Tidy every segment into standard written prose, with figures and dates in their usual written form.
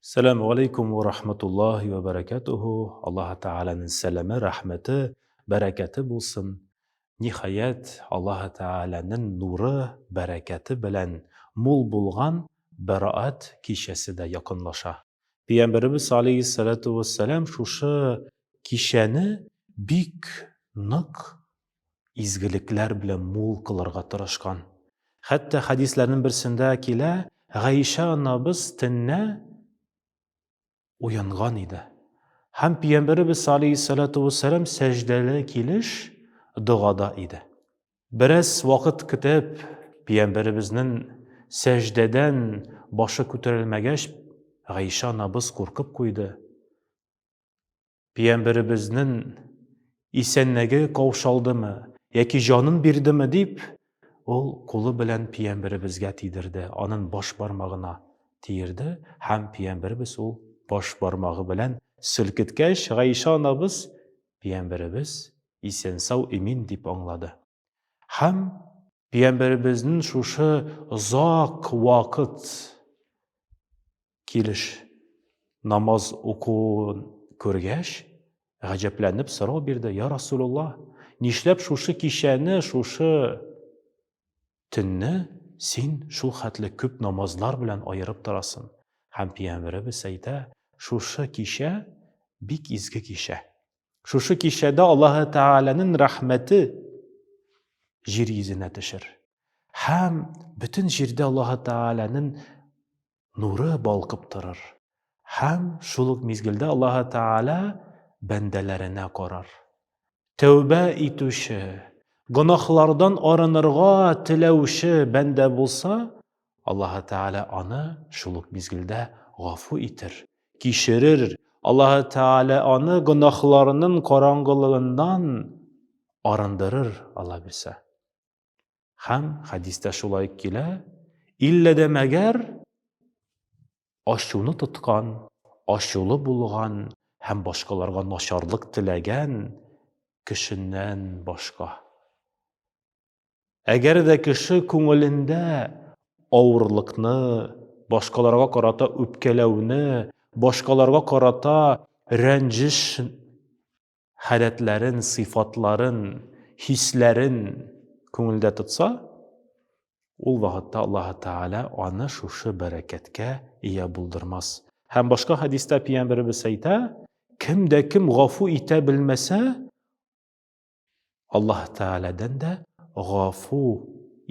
Сәламү алейкум ва рахматуллахи ва бәрәкәтүһү. Аллаһ Тәгаләнең сәламе, рәхмәте, бәрәкәте булсын. Ниһаять, Аллаһ Тәгаләнең нуры, бәрәкәте белән мул булган Бәраәт кичәсе дә якынлаша. Пәйгамбәребез алейһиссалату вассалам шушы кичәне бик нык изгелекләр белән мул кылырга тырышкан. Хәтта хәдисләрнең берсендә килә, Гайшә анабыз төннә уянган иде. Һәм пәйгамбәребез алейһиссалату вассалам сәҗдәле килеш догада иде. Бераз вакыт көтеп, пәйгамбәребезнең сәҗдәдән башы күтәрелмәгәч, Гайшә анабыз куркып куйды. Пиямберебезнен исәнлеге каушалдымы яки җанын бирдеме дип, ул кулы белән пиямберебезгә тидерде, анын баш бармагына тиерде һәм пиямберебез ул баш бармагы белән селкеткәч, Гайшә анабыз пиямберебез исән-сау имин дип аңлады. Һәм пиямберебезнен шушы озак вакыт килеш намаз укуын күргәч, гаҗәпләнеп сорау бирде, Я Расулулла, нишләп шушы кичәне, шушы төнне син шул хәтле күп намазлар белән аерып торасың? Һәм пәйгамбәребез әйтә, шушы кичә бик изге кичә. Шушы кичәдә Аллаһы Тәгаләнең рәхмәте җир йөзенә төшер. Һәм бөтен җирдә Аллаһы Тәгаләнең нуры балкып торыр. Һәм шул ук мизгелдә Аллаһы Тәгалә бәндәләренә карар. Тәүбә итүче, гөнаһлардан арынырга теләүче бәндә булса, Аллаһы Тәгалә аны шул ук мизгелдә гафу итер, кичерер. Аллаһы Тәгалә аны гөнаһларының караңгылыгыннан арындырыр, Алла бирсә. Һәм хәдистә шулай килә, иллә дә мәгәр ачуны тоткан, ачулы булган һәм башкаларга начарлык теләгән кешеннән башка. Әгәр дә кеше күңелендә авырлыкны, башкаларга карата үпкәләүне, башкаларга карата рәнҗеш халәтләрен, сыйфатларын, хисләрен күңелдә тотса, ул вакытта Аллаһ Тәгалә аны шушы бәрәкәткә ия булдырмас. Һәм башка хәдистә пәйгамбәребез әйтә, кем дә кем гафу итә белмәсә, Аллаһ Тәгаләдән дә гафу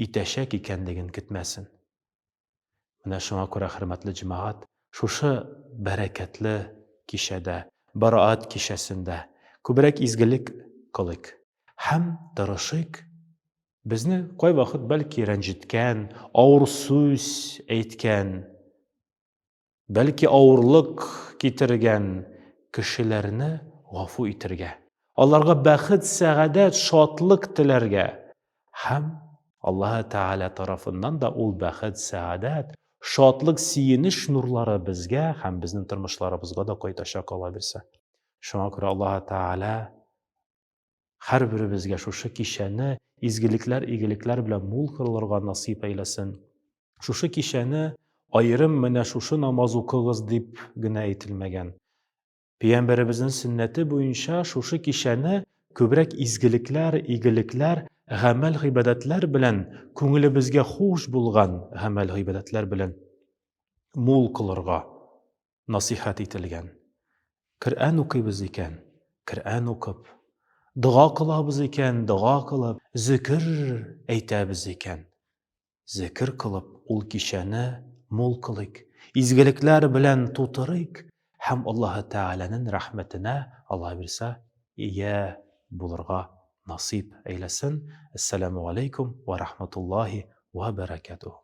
итәчәк икәнлеген көтмәсен. Менә шуңа күрә, хөрмәтле җәмәгать, шушы бәрәкәтле кичәдә, Бараат кичәсендә күбрәк изгелек кылыйк һәм тырышыйк. Безне кайвакыт бәлки рәнҗеткән, авыр сүз әйткән, бәлки авырлык китергән кешеләрне гафу итергә, аларга бәхет, сәгадәт, шатлык теләргә һәм Аллаһы Тәгалә тарафыннан да ул бәхет, сәгадәт, шатлык, сөенеч нурлары безгә һәм безнең тормышларыбызга да кайтачак Алла бирсә. Шуңа күрә Аллаһы Тәгалә һәрберебезгә шушы кичәне изгелекләр, игелекләр белән мул кылырга насыйп әйләсен. Шушы кичәне аерым менә шушы намаз укыгыз дип генә әйтелмәгән. Пәйгамбәребезнең сөннәте буенча шушы кичәне күбрәк изгелекләр, игелекләр, гамәл-гыйбадәтләр белән, күңелебезгә хуш булган гамәл-гыйбадәтләр белән мул кылырга насыйхәт ителгән. Коръән укыйбыз икән, Коръән укып, дога кылабыз икән, дога кылып, зикер әйтәбез икән, зикер кылып, ул кичәне мул кылыйк, изгелекләр белән тутырыйк һәм Аллаһы Тәгаләнең рәхмәтенә, Алла бирсә, ия булырга насыйп әйләсен. Әссәламү алейкум ва рахматуллаһи ва бәрәкәтүһ.